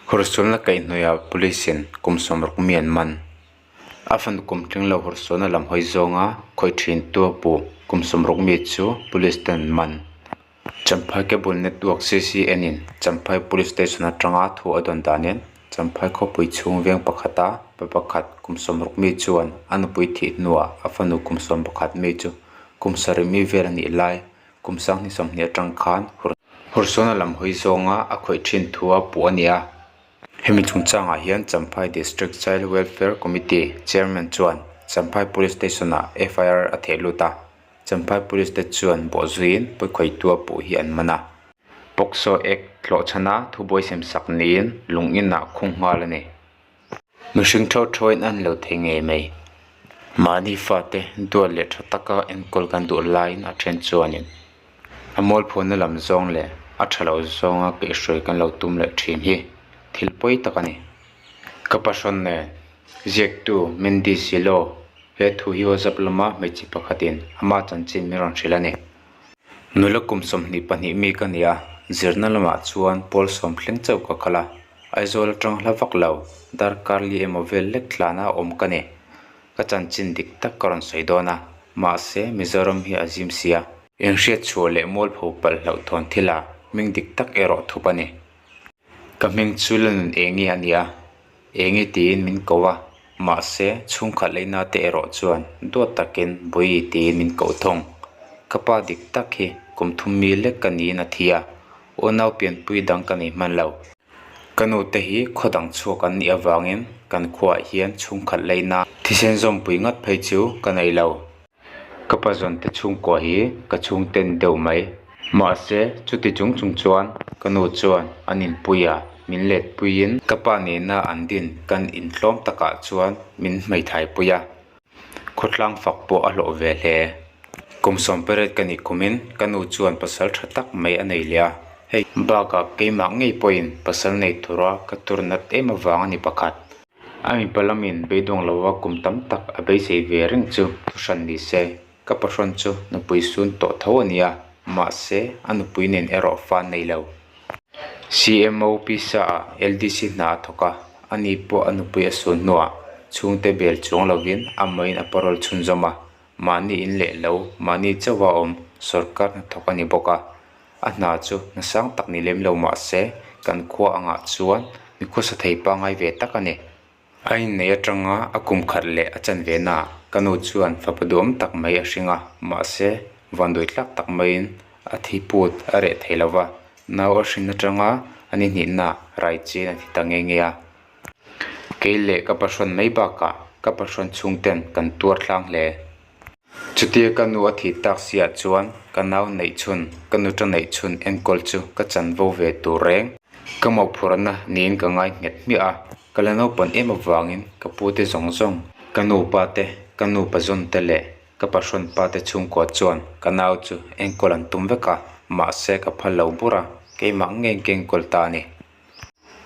Hursualna kaihhnawihah Police-in kum 60 mi an man. A fanu kum tling lo hursualna lam hawi zawnga khawih thintu a puh kum 60 mi chu Police ten an man. Champhai Cable Network CCN-in Champhai Police Station atanga thu a dawn danin Champhai khawpui chhung veng pakhata pa pakhat kum 60 mi chuan a nupui thih hnuah a fanu kum 11 mi chu kum sarih mi vel a nih lai kum sanghnih 20 atang khan hursualna lam hawi zawnga a khawih thin thu a puh a ni a. Hemi chungchangah hian Champhai District Child Welfare Committee Chairman chuan Champhai Police Station-ah FIR a theh lut a, Champhai Police te chuan bawhzuiin pawikhawihtu a puh hi an man a. POCSO Act hlawhchhana thubuai semsak niin lung inah khung nghal a ni. Mihring theuh theuhin an lo thei ngei mai. Mahni fate duat leh tha taka enkawl kan duh laiin a then chuanin a mualphuahna lam zawng leh a tha lo zawnga kaihhruai kan lo tum leh thin hi thil pawi tak a ni. Ka pahrawn nen ziaktu Mandy Silo he thu hi WhatsApp lama hmeichhe pakhatin ama chanchin min rawn hrilh a ni. Nula kum 22 mi ka ni a, zirna lamah chuan pawl sawm thleng chauh ka kal a, Aizawl atang hla vak lo, darkar li emaw vel lek tlana awm ka ni. Ka chanchin dik tak ka rawn sawi dawn a, mahse Mizoram hi a zim si a. Inhriat chhuah leh mualpho palh hlauhthawn thila hming dik tak erawh thup a ni. Ka hming chu la nun eng nge a nia? Enge tiin min ko a, mahse chhungkhat leina te erawh chuan duat takin Bawihi tiin min koh thung. Ka pa dik tak hi kum thum mi lek ka niin a thi a, unau pianpui dang ka nei hman lo. Ka nu te hi khaw dang chhuak an nih avangin kan khuaah hian chhungkhat leina thisen zawmpui ngat phei chu ka nei lo. Ka pa zawnte chhungkua hi ka chhungten deuh mai. Mahse, chuti chung chung chuan ka nu chuan an inpui a, min letpuiin ka pa nena an din kan intlawm takah chuan min hmeithaipui a, khawtlang fak pawh a hlawh ve hle. Kum sawmpariat ka nih kumin ka nu chuan pasal tha tak mai a nei leh a, hei bakah keimah ngei pawhin pasal nei tura ka tur nat em avang a ni pakhat. A mipa lamin beidawng lova kum tam tak a beisei ve reng chu thu hran ni se, ka pahrawn chu nupui sun tawh tho a ni a, mahse a nupui nen erawh fa nei lo. CMO pisa ah LDC hna a thawk a, ani pawh a nupui a sun hnuah chhungte bel chuang lovin a mawiin a parol chhunzawm a, mahni in leh lo, mahni chauha awm sawrkar hnathawk a ni bawk a. A hna chu hna sang tak ni lem lo mah se kan khua angah chuan mi khawsa thei pangngai ve tak a ni. A inneih atanga a kum khat leh a chan ve naah ka nu chuan fapa duhawm tak mai a hring a, mahse vanduai tlak tak maiin a thi put a reh thei lo va, nau a hrin atanga a ni hnihnaah rai chian a thi ta nghe nghe a. Kei leh ka pahrawn mai bakah ka pahrawn chhungten kan tuar tlang hle. Chutia ka nu a thih tak siah chuan ka nau neih chhun, ka nuta neih chhun enkawl chu ka chanvo ve tur reng. Ka mawhphurhna niin ka ngai nghet hmiah a, ka la naupan em avangin ka pute zawng zawng, ka nupa te, ka nupa zawn te leh ka pahrawn pa te chhungkua chuan ka nau chu enkawl an tum vek a, mahse ka phal lo bur a, keimah ngei ka enkawl ta a ni.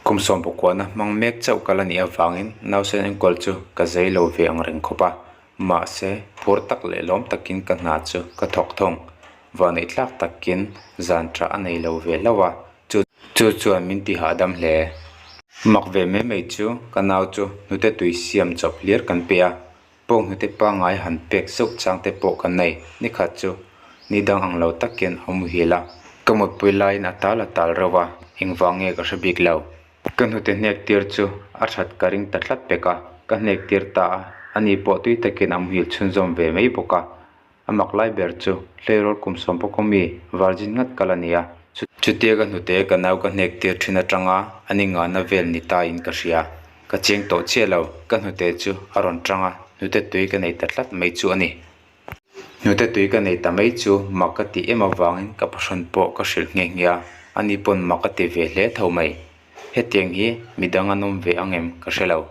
Kum sawmpukuahna hmang mek chauh ka la nih avangin nausen enkawl chu ka zei lo ve ang reng khawp a, mahse phur tak leh lawm takin ka hna chu ka thawk thung. Vahneih tlak takin zan tha a nei lo ve hlauh a, chu chu chuan min ti hahdam hle. Mak ve mai mai chu ka nau chu hnute tui siam chawp hlir kan pe a, Pawng hnute pangngai han pek zauh chang te pawh kan nei. Ni khat chu ni dang ang lo takin a muhil a, ka mutpui laiin a tal a tal reuh a, engvang nge ka hre bik lo. Ka hnute hnek tir chu a that ka ring ta tlat pek a, ka hnek tir ta a, ani pawh tui takin a muhil chhunzawm ve mai bawk a. A mak lai ber chu hleirawl kum sawm pawh kawmi virgin ngat kal a ni a, chutia ka hnute ka nau ka hnek tir thin atanga a ni ngahna vel ni ta in ka hria. Ka chiang tawh chiah lo, ka hnute chu a rawn tang a, hnute tui ka nei ta tlat mai chu a ni. Hnute tui ka nei ta mai chu mak ka tih em avangin ka pahrawn pawh ka hrilh nghe nghe a, ani pawn mak a ti ve hle tho mai. Hetiang hi midang an awm ve ang em ka hre lo.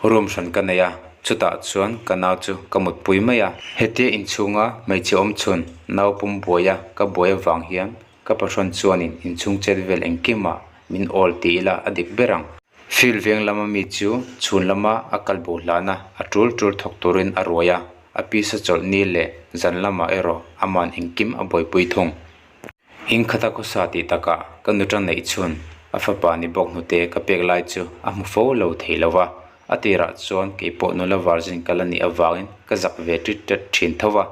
Room hran ka nei a, chutah chuan ka nau chu ka mutpui mai a. Hetia inchhunga hmeichhe awm chhun nau pum buai a ka buai avang hian ka pahrawn chuanin inchhung chet vel engkimah min awl ti ila a dik ber ang. Field veng lama mi chu chhun lama a kal bo hlana a tul tul thawk turin a ruai a, a pisa chawlh ni leh zan lamah erawh aman engkim a buaipui thung. In khata khawsa tih takah ka nuta neih chhun. A fapa ni bawk hnute ka pek lai chu a hmu fo lo thei lo va, a tirah chuan kei pawh nula virgin ka la nih avangin ka zak ve tit tet thin tho va,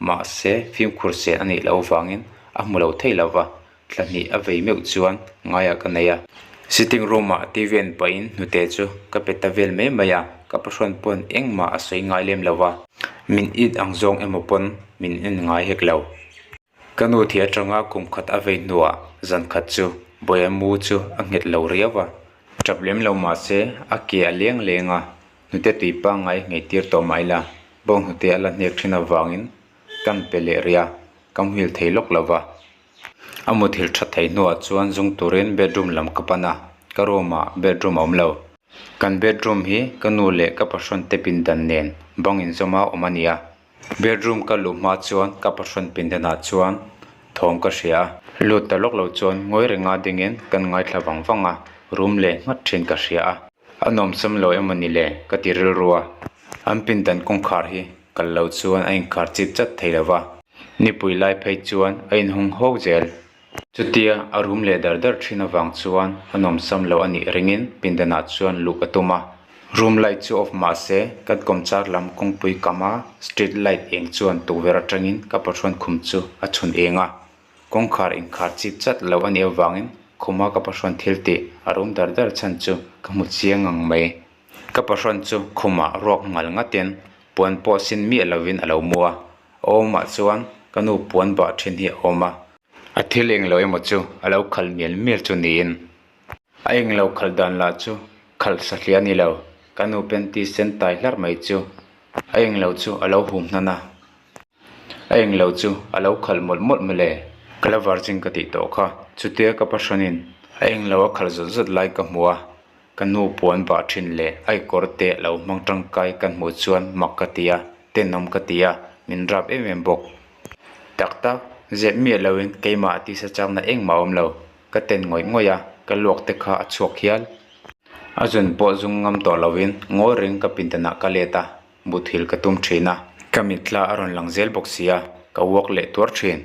mahse fimkhur sen a nih loh avangin a hmu lo thei lo va, thla hnih a vei meuh chuan ngaiah ka nei a. Sitting room ah TV en pahin hnute chu ka pe ta vel mai mai a, ka pahrawn pawn engmah a sawi ngai lem lo va, min it ang zawng emaw pawn min en ngai hek lo. Ka nu thi atanga kum khat a vei hnuah zan khat chu Bawia mu chu a nghet lo riau a, tap lem lo mah se a ke a leng leng a, hnute tui pangngai ngei tir tawh mah ila bawng hnute a la hnek thin avangin kan pe leh rih a, ka muhil thei lawk lo va. A muthilh that theih hnuah chuan zung turin bedroom lam ka pan a, ka room ah bedroom a awm lo. Kan bedroom hi ka nu leh ka pahrawn te pindan nen bang inzawma awm a ni a. Bedroom ka luh hma chuan ka pahrawn pindanah chuan thawm ka hria a, lut ta lawk lo chuan ngawi renga dingin kan ngaithla vang vang a, room leh nghat thin ka hria a. A nuamsam lo emaw ni le ka ti rilru a, an pindan kawngkhar hi kal lo chuan a inkhar chip chat thei lo va, nipui lai phei chuan a inhawng hawk zel. Chutia a rum leh dar dar thin avang chuan a nuamsam lo a nih ringin pindanah chuan luh ka tum a. Room light chu off mah se kan kawmchar lam kawngpui kama street light eng chuan tukverh atangin ka pahrawn khum chu a chhun eng a. Kawngkhar inkhar chip chat lo a nih avangin khuma ka pahrawn thil tih a rum dar dar chhan chu ka hmu chiang ang mai. Ka pahrawn chu khumah ruak ngal ngatin puan pawh sin miah lovin a lo mu a. A awmah chuan ka nu puan bah thin hi a awm a. A thil englo emaw chu a lo khal mial mial chu niin a englo khal dan lah chu khalh sa hliah a ni lo. Ka nu panty sen tai hlar mai chu a englo chu a lo hum hnan a, a englo chu a lo khalh mawlh mawlh mawle. Ka la virgin ka tih tawh kha chutia ka pahranin a englo a khalh zawt zawt lai ka hmu a, ka nu puan bah thin leh a kekawr te lo hmang tangkai kan hmuh chuan mak ka ti a, tenawm ka ti a, min rap em em bawk. Tak tak, zep miah loin keimah tisa chakna engmah a awm lo, ka ten ngawih ngawih a, ka luak te kha a chhuak hial. A zun pawh zung ngam tawh loin ngawi reng ka pindanah ka let a, muthilh ka tum thin a, ka mitthla a rawn lang zel bawk si a, ka uak leh tuar thin.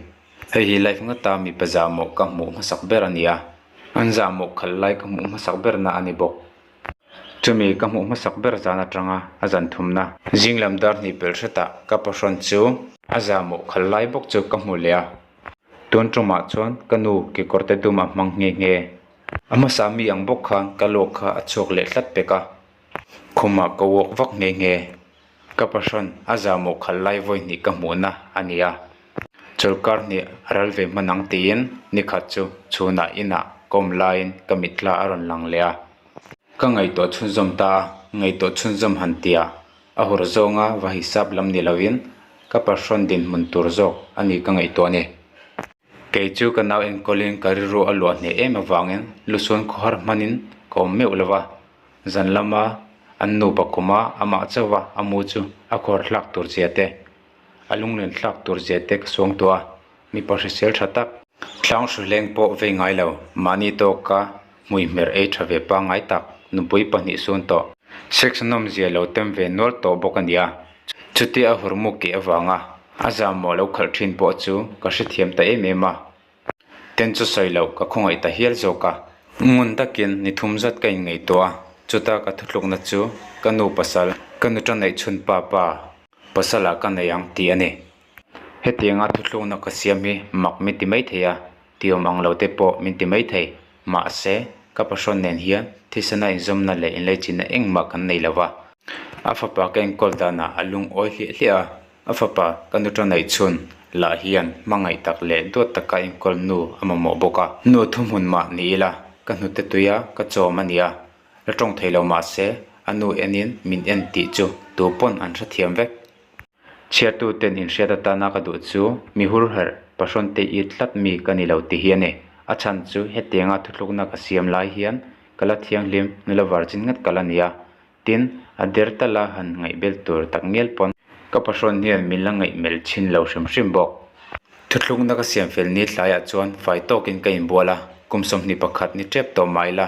Hei hi life ngata mipa zahmawh ka hmuh hmasak ber a ni a, an zahmawh khalh lai ka hmuh hmasak berna a ni bawk. Chumi ka hmuh hmasak ber zan atanga a zan thumna. Zinglam dar hnih pelh hretah ka pahrawn chu a zahmawh khal lai bawk chu ka hmu leh a. Tun tumah chuan ka nu kekawrte dum a hmang nghe nghe. A hmasa mi ang bawk khan ka luak kha a chhuak leh tlat pek a. Khumah ka walk vak nghe nghe. Ka pahrawn a zahmawh khal lai vawi hnih ka hmuhna a ni a. Chawlhkar hnih a ral ve hman ang tiin nikhat chu chhunah inah ka awm laiin ka mitthla a rawn lang leh a. Ka ngaihtuah chhunzawm ta a, ngaihtuah chhunzawm han tia a hur zawnga va hisap lam ni lovin ka pahrawn dinhmun tur zawk a ni ka ngaihtuah a ni. Kei chu ka nau enkawlin ka rilru a luah hneh em avangin lusun khawhar hmanin ka awm meuh lo va, zan lama an nupa khuma amah chauha a mu chu a khawr hlak tur zia te, a lunglen hlak tur zia te ka suang tawh a, mipa hrisel tha tak. Tlang hruhleng pawh vei ngai lo, mahni tawka Hmui hmer ei tha ve pangngai tak, nupui pahnih sun tawh. Sex nawmzia lo tem ve nual tawh bawk a nia. Chutia a hurmuk keh avanga a zahmawh lo khalh thin pawh chu ka hrethiam ta em em a. Ten chu sawi loh ka khawngaih ta hial zawk a. Ngun takin ni thum zat ka inngaihtuah a, chuta ka thuthlukna chu ka nu pasal, ka nu ta neih chhun pa pa pasalah ka nei ang tih a ni. Hetianga thuthlukna ka siam hi mak min ti maithei a, Tiawm ang lo te pawh min ti mai thei. Mahse, ka pahrawn nen hian thisena inzawmna leh inleichinna engmah kan nei lo va. A fapa ka enkawl danah a lungawi hliah hliah a, a fapa ka nuṭa neih chhun lah hian hmangaih tak leh duat taka enkawl nu a mamawh bawk a. Nu thuhmun mah ni ila, ka hnute tuia ka chawm a ni a, la ṭawng thei lo mahse, a nu enin min en tih chu tu pawn an hrethiam vek. Chhiartuten inhriat atana ka duh chu mi hur herh pahrawn te it tlat mi ka ni lo ti hi a ni. A chhan chu hetianga thuthlukna ka siam lai hian ka la thianghlim nula virgin ngat ka la ni a, tin a der tala han ngaihbel tur tak ngial pawn ka pahrawn hian min la ngaihmel chhin lo hrim hrim bawk. Thuthlukna ka siam fel ni tlaiah chuan fai tawkin ka inbual a, kum 21 ni tep tawh mah ila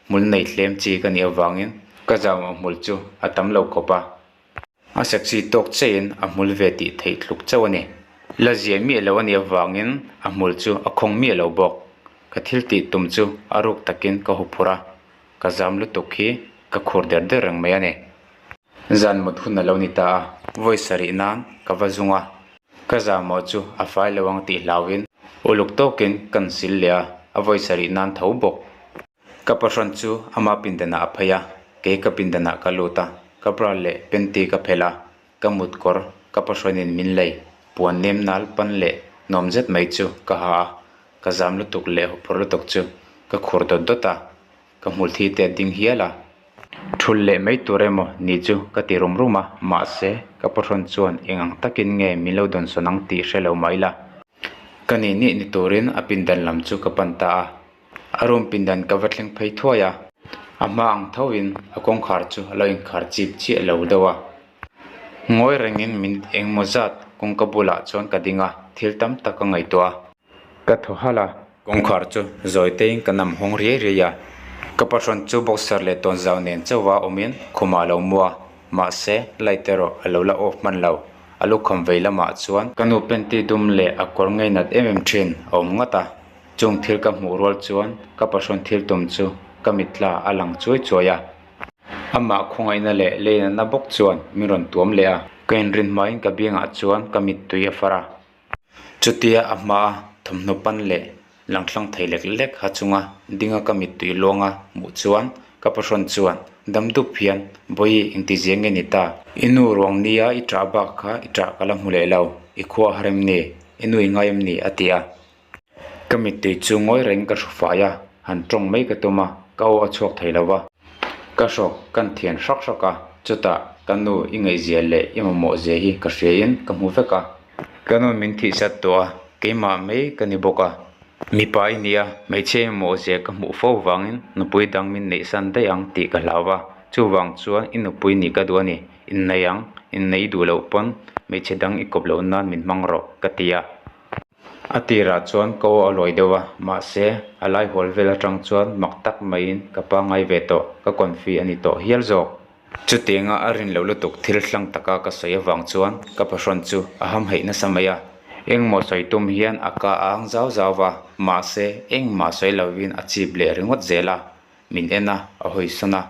hmul nei hlem chi ka nih avangin ka zauhmawh hmul chu a tam lo khawp a. A sexy tawk cheiin a hmul ve tih theih tluk chauh a ni. La ziah miah lo a nih avangin a hmul chu a khawng miah lo bawk. Ka thil tih tum chu a ruk takin ka huphurh a, ka zam lutuk hi ka khur der der reng mai a ni. Zan mut hun a lo ni ta a, vawi sarih nan ka va zung a, ka zahmawh chu a fai lo ang tih hlauhin uluk tawkin kan sil leh a, a vawi sarih nan tho bawk. Ka pahrawn chu ama pindanah a phei a, kei ka pindanah ka lut a, ka bra leh panty ka phelh a, ka mut kawr ka pahrawnin min lei puan nem nal pan leh nuam zet mai chu ka ha a, ka zam lutuk leh huphurh lutuk chu ka khur dawt dawt a, ka hmul thi te a ding hial a. Thul leh mai tur emaw ni chu ka ti rum rum a, mahse ka pahrawn chuan eng ang takin nge min lo dawnsawn ang tih hre lo mah ila. Ka nih nih ni turin a pindan lam chu ka pan ta a. A room pindan ka va thleng phei thuai a, a hma ang tho in a kawngkhar chu a lo inkhar chip chiah lo deuh a. Ngawi rengin min engmaw zat kawngka bulah chuan ka ding a, thil tam tak ka ngaihtuah a. Ka thaw halh a, kawngkhar chu zawi teiin ka nam hawng riai riai a. Ka pahrawn chu boxer leh tawnzau nen chauha awmin khumah a lo mu a, mahse light erawh a lo la off hman lo. A lukham vei lamah chuan ka nu panty dum leh a kawr ngeinat em em thin a awm ngat a. Chung thil ka hmuh rual chuan ka pahrawn thil tum chu ka mitla a lang chuai chuai a. Amah khawngaihna leh leinatna bawk chuan min rawn tuam leh a. Ka inrin hmain ka biangah chuan ka mittui a far a. Chutia a hmaa thawmhnaw pan leh langthlang thei lek lek ha chunga dinga ka mittui luanga hmuh chuan ka pahrawn chuan dam dup hian, Bawihi, engtizia nge ni ta? I nu ruang nia i ṭah bak kha i ṭah ka la hmu leh lo, i khua a har em ni? I nu i ngai em ni? a ti a. Ka mittui chu ngawi reng ka hru fai a, han tawng mai ka tum a, ka aw a chhuak thei lo va. Ka hrawk kan thian hrak hrak a, chutah ka nu i ngaihzia leh i mamawh zia hi ka hriain ka hmu vek a. Ka nu min thihsat tawh a, keimah mai ka ni bawk a. Mipa i nia, hmeichhia i mamawh zia ka hmuh fo vangin nupui dang min neihsan daih ang tih ka hlau va, chuvang chuan i nupui nih ka duh a ni, innei ang, innei i duh loh pawn hmeichhe dang i kawp loh nan min hmang rawh ka ti a. A tirah chuan ka aw a lawi deuh a, mahse a lai hawl vel atang chuan mak tak maiin ka pangngai ve tawh, ka confi a ni tawh hial zawk. Chutianga a rin loh lutuk thil hlang taka ka sawi avang chuan ka pahrawn chu a hamhaih nasa mai a. Engmaw sawi tum hian a ka a ang zau zau va, mahse engmah sawi lovin a chip leh ringawt zel a, min en a, a hawisawn a.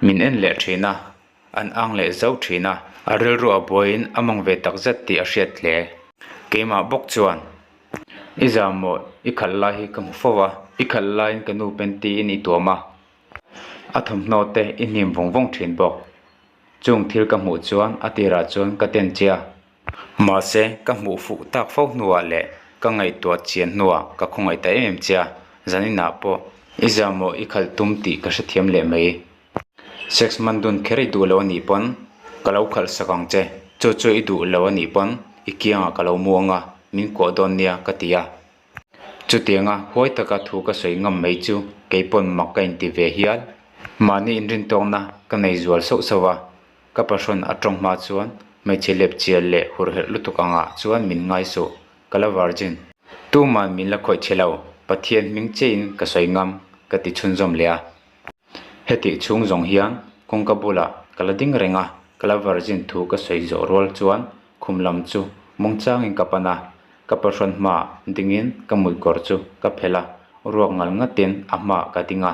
Min en leh thin a, An ang leh zauh thin a, a rilru a buaiin a mawng ve tak zet tih a hriat hle. Keimah bawk chuan, I zam maw, i khalh lai hi ka hmu fo a, i khalh laiin ka nu panty in i tuam a, a thawmhnaw te i hnim vawng vawng thin bawk. Chung thil ka hmuh chuan a tirah chuan ka ten che a. Mahse, ka hmuh fuh tak fo hnuah leh ka ngaihtuah chian hnuah ka khawngaih ta em em che a, zaninah pawh i zam maw i khalh tum tih ka hrethiam leh mai. Sex man dun kher i duh lo a nih pawn ka lo khalh sak ang che, chu chu i duh lo a nih pawn i kiangah ka lo mu ang a, min kuah dawn nia ka ti a. Chutianga huai taka thu ka sawi ngam mai chu kei pawn mak ka inti ve hial. Mahni inrintawkna ka nei zual sauh sauh a, ka pahrawn a tawng hma chuan hmeichhe lep chial leh hurherh lutuk angah chuan min ngai suh, ka la virgin. Tuman min la khawih che lo, Pathian hming chiahin ka sawi ngam ka ti chhunzawm leh a. Hetih chhung zawng hian kawngka bulah ka la ding reng a, ka la virgin thu ka sawi zawh rual chuan khum lam chu mawng changin ka pan a, ka pahrawn hmaah dingin ka muikawr chu ka phelh a, ruak ngal ngatin a hmaah ka ding a.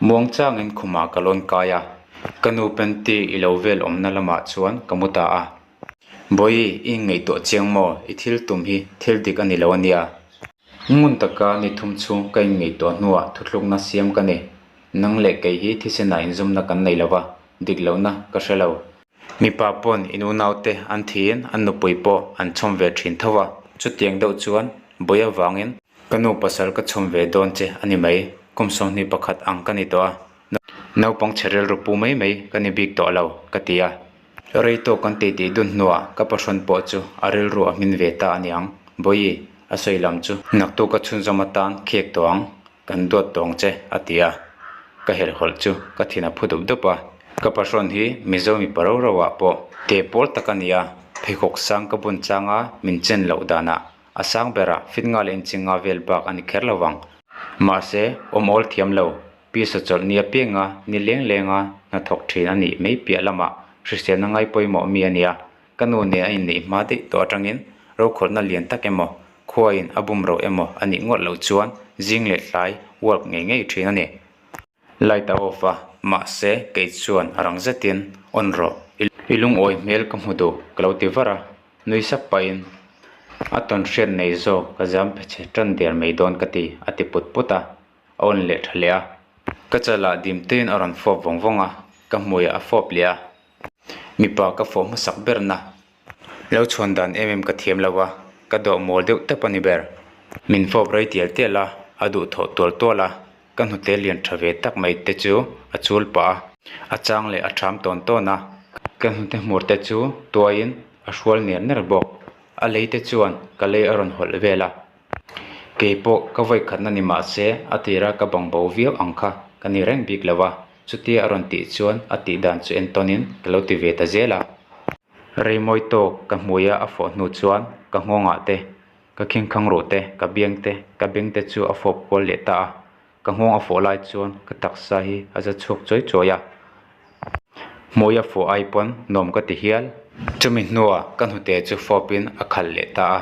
Muang changin khumah ka lawn kai a, ka nu panty i lo vel awmna lamah chuan ka mu ta a. Bawihi, i inngaihtuah chiang maw? I thil tum hi thil dik a ni lo a nia. Ngun taka ni thum chhung ka inngaihtuah hnuah thuthlukna siam ka ni. Nang leh kei hi thisenah inzawmna kan nei lo va, dik lohna ka hre lo. Mipa pawn in unaute an thiin an nupui pawh an chhawm ve thin tho va, chutiang deuh chuan buai avangin ka nu pasal ka chhawm ve dawn che a ni mai. Kum 21 ang ka ni tawh a, naupang chhe rilru pu mai mai ka ni bik tawh lo, ka ti a. Rei tawk kan titi dun hnuah ka pahrawn pawh chu a rilru a hmin ve ta a niang. Bawihi, a sawi lam chu naktuk a chhunzawm atan khek tawh ang, kan duat tawh ang che, a ti a. Ka helhhawlh chu ka thin a phu dup dup a. Ka pahrawn hi Mizo mipa ro ro ah pawh te pawl tak a ni a, pheikhawk sang ka bun changa min chen loh danah a sang berah fit nga leh inchi nga vel bak a ni kher lo vang. Mahse, awm awl thiam lo, Pisa chawlh ni apianga ni leng lenga hnathawk thin a nih mai piah lamah hriselna ngai pawimawh mi a ni a, ka nu nen a inneih hma daih tawh atangin rokhawlhna lian tak emaw, khuain a bum roh emaw a nih ngawt loh chuan Zing leh tlai work ngei ngei thin a ni. Light a off a, mahse kei chuan a rang zetin on rawh. I lungawi hmel ka hmu duh ka lo ti var a, nui sak pahin a tawn hriat nei zawk ka zam phe chhe tan der mai dawn ka ti a ti put put a, a on leh tha leh a. Ka chalah dim tein a rawn fawp vawng vawng a, ka hmuiah a fawp leh a. Mipa ka fawh hmasak berna Lo chhuan dan em em ka thiam lo a, ka dawh mawl deuh tep a ni ber. Min fawp rei tial tial a, a duh thawh tual tual a, ka hnute lian tha ve tak mai te chu a chul pah a. A chang leh a ṭham tawn tawn a, ka hnute hmur te chu tuaiin a hrual ner ner bawk. A lei te chuan ka lei a rawn hawlh vel a. Kei pawh ka vawi khatna ni mah se a tira ka bang bo viau ang kha ka ni reng bik lo a, chutia a rawn tih chuan a tih dan chu entawnin ka lo ti ve ta zel a. Rei mawi tawk ka hmuia a fawh hnu chuan ka nghawngah te, ka khingkhang ruh te, ka biang te, ka beng te chu a fawp kual leh ta a. Ka nghawng a fawh lai chuan ka taksa hi a za chhuak chawi chawi a. Hmui a fawh ai pawn nuam ka ti hial. Chumi hnuah ka hnute chu fawpin a khalh leh ta a.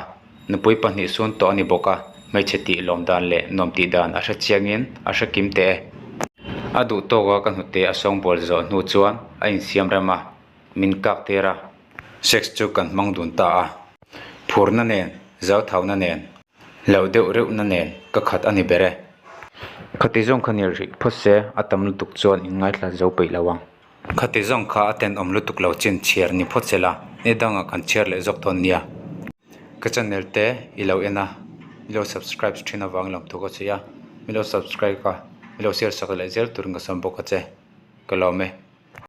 Nupui pahnih sun tawh a ni bawk a, hmeichhe tih lawm dan leh nuam tih dan a hre chiangin a hre kim teh e. A duh tawka ka hnute a sawngbawl zawh hnu chuan a insiam rem a. Min kak tir a. Sex chu kan hmang dun ta a. Phurna nen, zauthauna nen, hlauh deuh reuhna nen ka khat a ni ber e. Khati zawng kha nil rih phawt se a tam lutuk chuan in ngaithla zo peih lo ang. Khati zawng kha a tenawm lutuk lo chin chhiar ni phawt se la, ni dangah kan chhiar leh zawk dawn nia. Ka channel te i lo en a, i lo subscribe thin avangin lawmthu ka chhui a, mi lo subscribe a, mi lo share sak leh zel turin ka sawm bawk a che. Ka lawm e.